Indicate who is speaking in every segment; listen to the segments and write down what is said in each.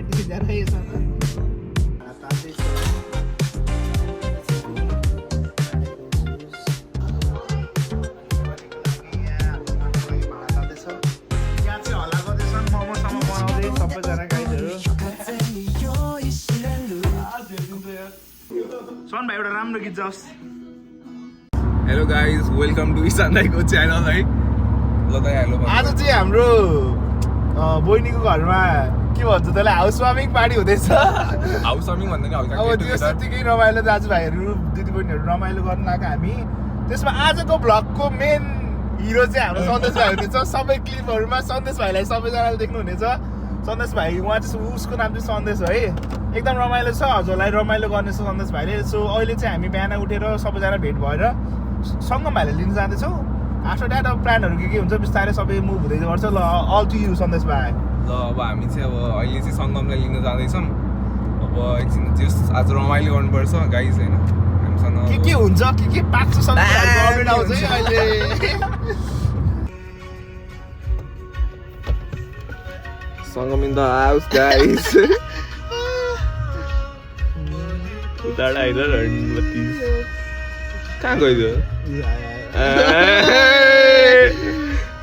Speaker 1: Ini darah ya sana. Atas itu. Son भाइ एउटा राम्रो गीत जाओस्.
Speaker 2: हेलो गाइज वेलकम टु इसान दाइको च्यानल है ल दाइ हेलो
Speaker 1: आज चाहिँ हाम्रो बहिनीको घरमा के भन्छ त्यसलाई हाउस वार्मिङ पार्टी हुँदैछ.
Speaker 2: हाउस वार्मिङ भन्दा नि हल्का
Speaker 1: अब त्यो त्यतिकै रमाइलो दाजुभाइहरू दिदीबहिनीहरू रमाइलो गर्न लाग्यो हामी. त्यसमा आजको भ्लगको मेन हिरो चाहिँ हाम्रो सन्देश भाइ हुनेछ. सबै क्लिपहरूमा सन्देश भाइलाई सबैजनाले देख्नुहुनेछ. सन्देश भाइ उहाँ चाहिँ उसको नाम चाहिँ सन्देश हो है. एकदम रमाइलो छ, हजुरलाई रमाइलो गर्ने छ सन्देश भाइले. सो अहिले चाहिँ हामी बिहान उठेर सबैजना भेट भएर सङ्गम भाइलाई लिन जाँदैछौँ. आफ्टर द्याट अब प्लानहरू के हुन्छ बिस्तारै सबै मुभ हुँदै गर्छ. ल अल टु यु सन्देश भाइ.
Speaker 2: ल अब हामी चाहिँ अब अहिले चाहिँ सङ्गमलाई लिन जाँदैछौँ. अब एकछिन जस आज रमाइलो गर्नुपर्छ गाइज होइन हामीसँग
Speaker 1: के हुन्छ के पाक्छ सन्देश भाइको अपडेट आउँछ है अहिले.
Speaker 2: सङ्गम इन द हाउस गाइज उतार आइरह कहाँ गइदियो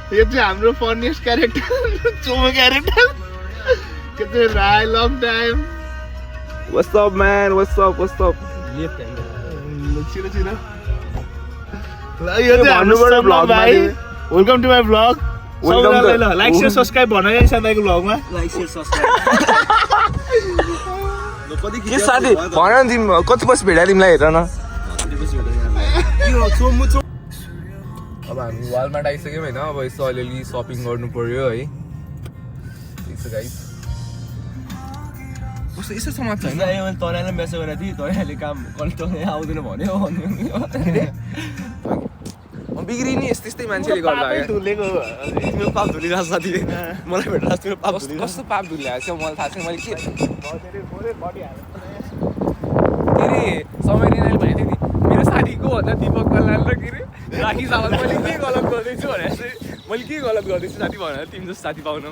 Speaker 1: यो चाहिँ हाम्रो फर्निएस्ट क्यारेक्टर चोमो क्यारेक्टर के चाहिँ Rai long time.
Speaker 2: What's up man? What's up?
Speaker 1: छिरो छिरो ल यो चाहिँ हाम्रो ब्लग भाइ. Welcome to my blog. ल लाइक शेयर सब्स्क्राइब भन है साथीको ब्लगमा. लाइक शेयर सब्स्क्राइब
Speaker 2: के साथी भन न तिमी कति पछि भेटा तिमीलाई हेर न. अब हामी वालमार्ट आइसक्यौँ होइन. अब यसो अलिअलि सपिङ गर्नु पर्यो है. यसो गाइस कस्तो यसो समाज छैन.
Speaker 3: मैले तराईलाई मेसेज गरेको थिएँ, तराईले काम गर्नु तराई आउँदैन भन्यो.
Speaker 2: बिग्रिने यस्तै मान्छेले गर्दा
Speaker 3: तिम्रो पाप धुलिरहेको साथी मलाई भेटेर तिम्रो पाप
Speaker 2: कस्तो पाप धुलिरहेको छ मलाई थाहा छैन. मैले के अरे समय दिनाले भनेको थिएँ नि मेरो साथीको भन्दा दिपक कल्याण र के अरे राखी सावल मैले के गलत गर्दैछु भनेर चाहिँ मैले के गलत गर्दैछु साथी भनेर तिमी जस्तो साथी पाउन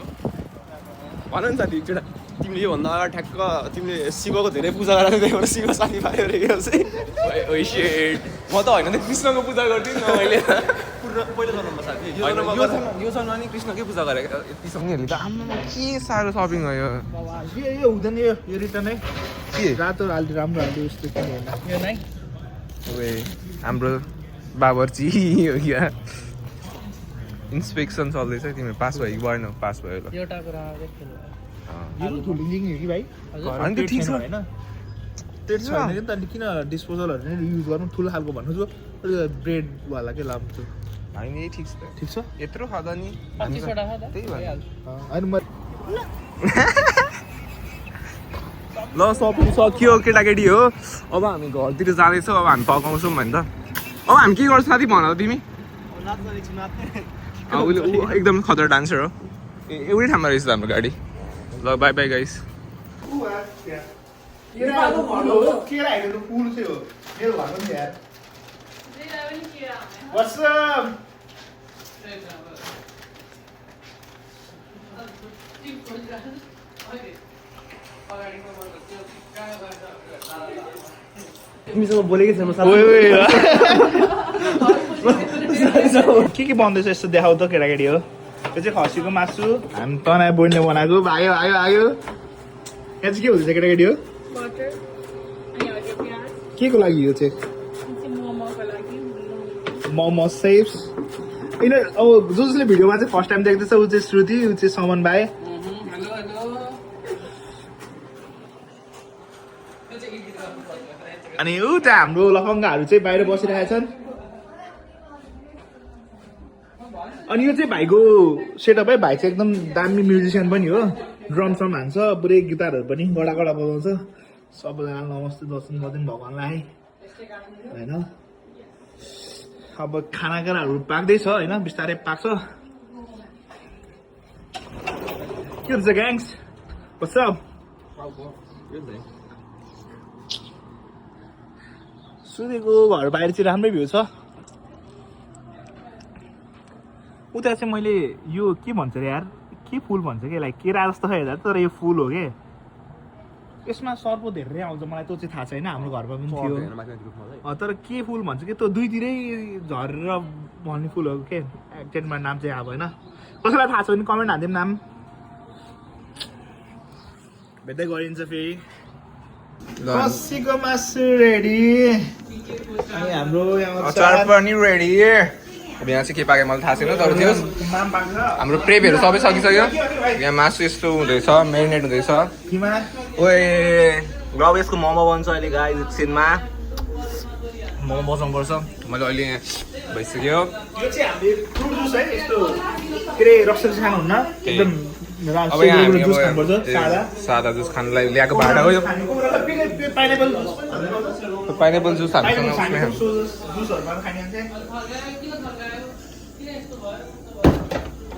Speaker 3: भन नि साथी एकचोटि. तिमीले योभन्दा अगाडि ठ्याक्क तिमीले शिवको धेरै पूजा गरेर त्यहीबाट शिव साथी पायो अरे के चाहिँ
Speaker 2: म त होइन त कृष्णको पूजा गर्थेँ नि मैले.
Speaker 3: पहिलो जन्ममा साथी
Speaker 2: यो जन्म नि कृष्णकै पूजा गरेको यति सँगैहरूले त आम्मामा के साह्रो सपिङ भयो.
Speaker 1: यो हुँदैन यो रिटर्न है
Speaker 2: के
Speaker 1: रातो हाल्दि राम्रो हाल्दि उस्तो किन होइन यो नै
Speaker 2: ओए हाम्रो बाबरची हो क्या इन्सपेक्सन चल्दैछ. तिमी पास भयो कि भएन? पास भयो ल.
Speaker 3: एउटा कुरा
Speaker 1: यो ठुलिङ हो कि भाइ
Speaker 2: अनि त ठिक छ
Speaker 1: होइन त्यो छैन कि त किन डिस्पोजलहरू नै युज गर्नु ठुलो खालको भन्नु छु. ब्रेडवाला के लाम्छु
Speaker 2: होइन यही ठिक छ.
Speaker 1: ठिक छ
Speaker 2: यत्रो खाँदा नि त्यही भयो.
Speaker 1: होइन म
Speaker 2: ल सपिङ सकियो केटाकेटी हो. अब हामी घरतिर जाँदैछौँ. अब हामी पकाउँछौँ भने त अब हामी के गर्छौँ साथी भन त तिमी. उसले ऊ एकदम खतरा डान्सर हो. एउटै ठाउँमा रहेछ हाम्रो गाडी. ल बाई बाई गाइस.
Speaker 3: तिमीसँग बोलेकै छैन
Speaker 1: के बन्दैछ यस्तो देखाउ त केटाकेटी हो. यो चाहिँ खसीको मासु हामी तनाई बहिनीले बनाएको. आयो आयो आयो यहाँ चाहिँ के हुँदैछ केटाकेटी हो. के को लागि यो चाहिँ मोमो सेप्स होइन. अब जसले भिडियोमा चाहिँ फर्स्ट टाइम देख्दैछ ऊ चाहिँ श्रुति, ऊ चाहिँ समन भाइ. अनि उता हाम्रो लफङ्गाहरू चाहिँ बाहिर बसिरहेका छन्. अनि यो चाहिँ भाइको सेटअप है. भाइ चाहिँ एकदम दामी म्युजिसियन पनि हो. ड्रम सम हान्छ, पुरै गिटारहरू पनि कडा कडा बजाउँछ. सबैजना नमस्ते दर्शन गरिदिनु भगवान्लाई होइन. अब खानाहरू पाक्दैछ होइन, बिस्तारै पाक्छ. के हुन्छ ग्याङ्स? What's up? सूर्यको घर बाहिर चाहिँ राम्रै भ्यू छ. उता चाहिँ मैले यो के भन्छ अरे यार, के फुल भन्छ कि लाइक केरा जस्तो छ हेर्दा तर यो फुल हो के यसमा सर्पो धेरै आउँछ मलाई त्यो चाहिँ थाहा छैन हाम्रो घरमा पनि थियो
Speaker 3: होइन, माथि माथि रुखमा चाहिँ।
Speaker 1: तर के फुल भन्छ कि त्यो दुईतिरै झरेर भन्ने फुल हो के एक्जेक्टमा नाम चाहिँ अब होइन कसैलाई थाहा छ भने कमेन्ट हालिदिउँ नाम भेट्दै गरिन्छ फेरि खसीको मासु रेडी अनि हाम्रो
Speaker 2: अचार पनि रेडी अब यहाँ चाहिँ के पाक्यो मलाई थाहा छैन तर त्यो
Speaker 1: नाम पाक्छ
Speaker 2: हाम्रो प्रेपहरू सबै सकिसक्यो यहाँ मासु यस्तो हुँदैछ मेरिनेट हुँदैछ
Speaker 1: किमा
Speaker 3: ओए ग्रवेसको मोमो बन्छ अहिले गाइस एकछिनमा
Speaker 2: मोमो बसाउनुपर्छ मैले अहिले यहाँ भइसक्यो
Speaker 1: यो चाहिँ हामीले फ्रुट जुस है यस्तो के अरे रक्सी खानुहुन्न एकदम
Speaker 2: अब यहाँ हामी
Speaker 1: जुस खानुपर्छ सादा
Speaker 2: सादा जुस खानुलाई ल्याएको भाडा हो यो
Speaker 1: पाइनएप्पल
Speaker 2: पाइनएप्पल जुस हामीसँग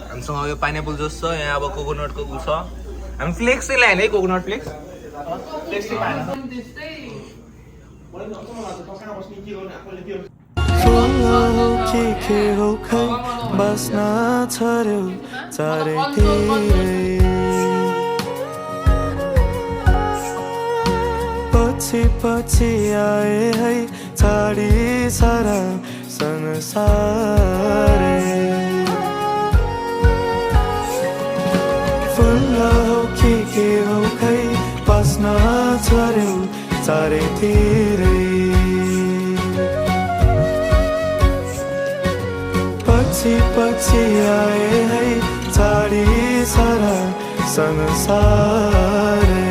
Speaker 3: हामीसँग यो पाइनएप्पल जुस छ यहाँ अब कोकोनटको उ छ हामी फ्लेक्स चाहिँ ल्याएन है कोकोनट फ्लेक्स
Speaker 4: के हो खै बस्न छर्यो चारैतिरै पछि पछि आए है छाडी सारा संसारै फुल हो के हो खै बस्न छर्यो चारैतिरै पछि पछि आए है छाडी सारा संसारै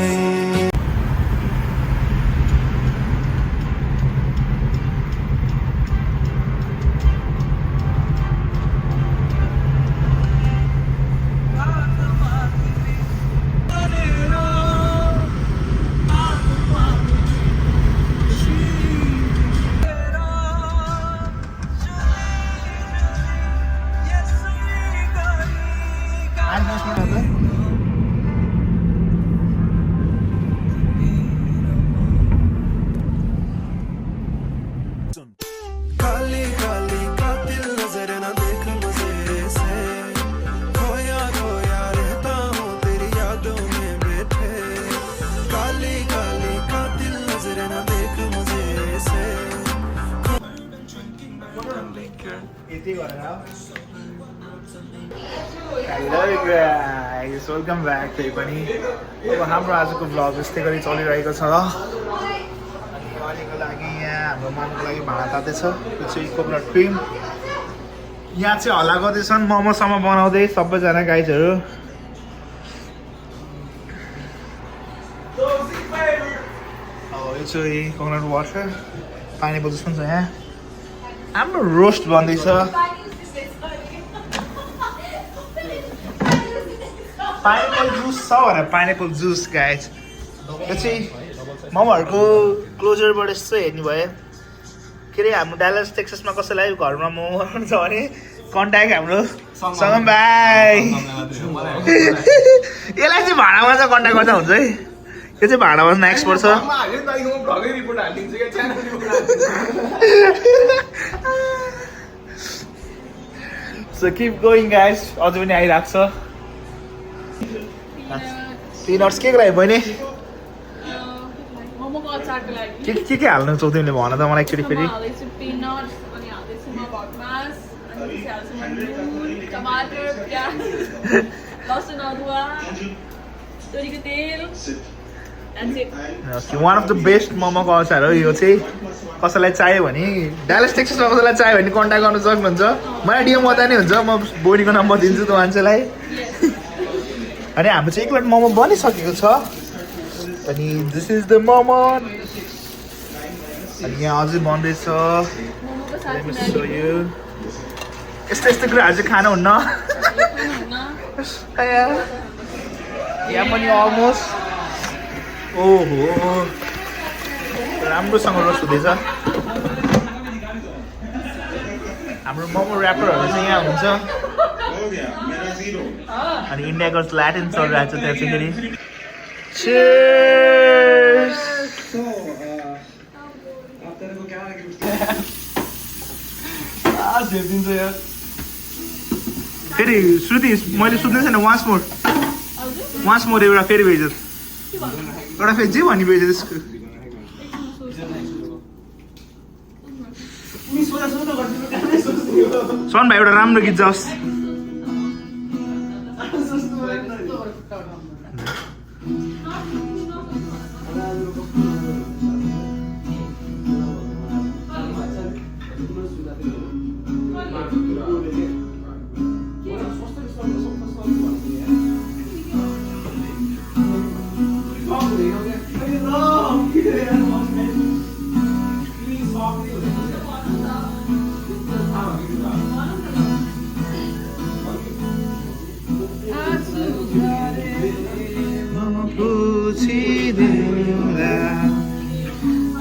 Speaker 4: काली काली कातिल नजर न देख मुझे ऐसे खोया खोया रहता हूँ तेरी यादों में बैठे काली काली कातिल नजर न देख मुझे ऐसे
Speaker 1: यति गरेर हेलो गाइस वेलकम ब्याक फेरि पनि अब हाम्रो आजको भ्लग यस्तै गरी चलिरहेको छ अहिलेको लागि यहाँ हाम्रो मानको लागि भाँडा तात्दैछ यो चाहिँ कोकोनट क्रिम यहाँ चाहिँ हल्ला गर्दैछन् मोमोसम्म बनाउँदै सबैजना गाइजहरू यो चाहिँ कोकोनट वाटर पाइनएप्पल जुस पनि छ यहाँ हाम्रो रोस्ट बन्दैछ पाइनएप्पल जुस छ भनेर पाइनएप्पल जुस गाइज यो चाहिँ मोमोहरूको क्लोजरबाट यस्तो हेर्नु भयो के अरे हाम्रो डालस टेक्ससमा कसैलाई घरमा मोमो बनाउनु छ भने कन्ट्याक्ट हाम्रो सगम भाइ यसलाई चाहिँ भाँडामा चाहिँ कन्ट्याक्ट गर्दा हुन्छ है यो चाहिँ भाँडामा एक्सपर्ट छ सो किप गोइङ गाइस अझ पनि आइरहेको छ पिनट्स के लागि बहिनी
Speaker 5: मोमोको अचारको लागि
Speaker 1: के हाल्नु चाहौ तिमीले भन त मलाई एकचोटि फेरि
Speaker 5: हाल्दैछु पिनट अनि हाल्दैछु म भटमास अनि पछि हाल्छु म नुन टमाटर प्याज लसुन अदुवा तोरीको तेल
Speaker 1: वान अफ द बेस्ट मोमोको अचार हो यो चाहिँ कसैलाई चाहियो भने डालस टेक्ससमा कसैलाई चाहियो भने कन्ट्याक्ट गर्नु सक्नुहुन्छ मलाई डिएम गर्दा नै हुन्छ म बोडीको नम्बर दिन्छु त्यो मान्छेलाई अनि हाम्रो चाहिँ एकपल्ट मोमो बनिसकेको छ अनि दिस इज द मोमो अनि यहाँ अझै बन्दैछ
Speaker 5: मोमोको साथमा
Speaker 1: यस्तो यस्तो कुराहरू चाहिँ खानुहुन्न यहाँ पनि अलमोस्ट ओहो राम्रोसँग रोस्ट हुँदैछ हाम्रो मोमो ऱ्यापरहरू चाहिँ यहाँ हुन्छ अनि इन्डियाको ल्याटिन चलिरहेको छ त्यहाँ चाहिँ फेरि Cheers! फेरि श्रुति मैले सुन्दै छैन वान्स मोर एउटा फेरि भेज
Speaker 5: के भन्नु?
Speaker 1: एउटा फेरि जे भनिपुगेछ त्यसको सन भाइ एउटा राम्रो गीत जाओस्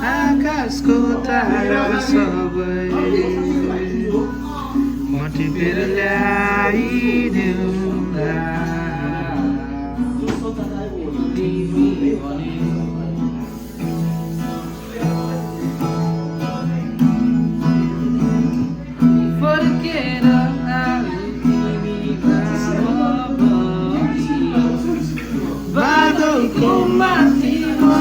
Speaker 1: आकाशको तारा सबै मटिपेर ल्याइदेऊला फर्केर बादलको माथिमा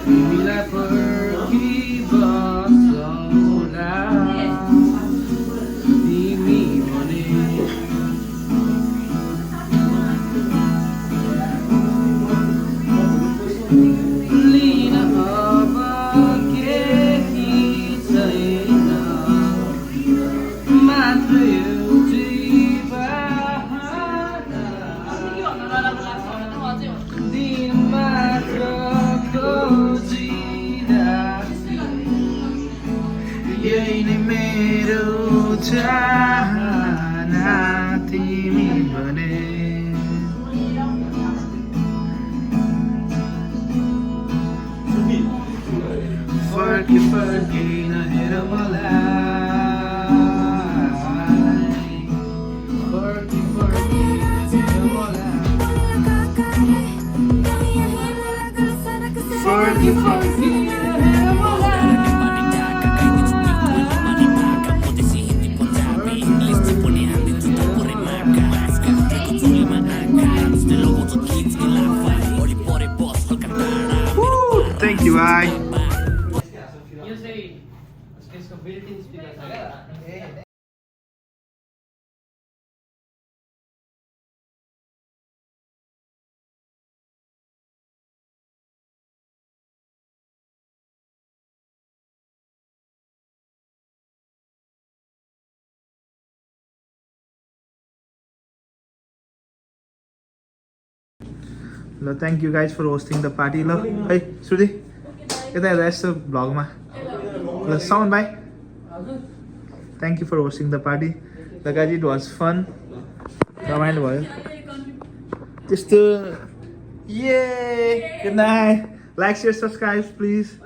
Speaker 1: तिमीलाई पर्खिबसौला तिमी भने लिन अब केही छैन मात्र एउटै दिन मात्र यही नै मेरो चाहना तिमी भने फर्की फर्की नहेर मलाई फर्की फर्की नहेर मलाई फर्की फर्की नहेर मलाई Thank you, bye. ल thank you guys for hosting the party ल है श्रुति यता हेर्दा यस्तो भ्लगमा ल sound bye thank you for hosting the party ल गाइज इट वाज फन रमाइलो भयो त्यस्तो yeah good night like share subscribe please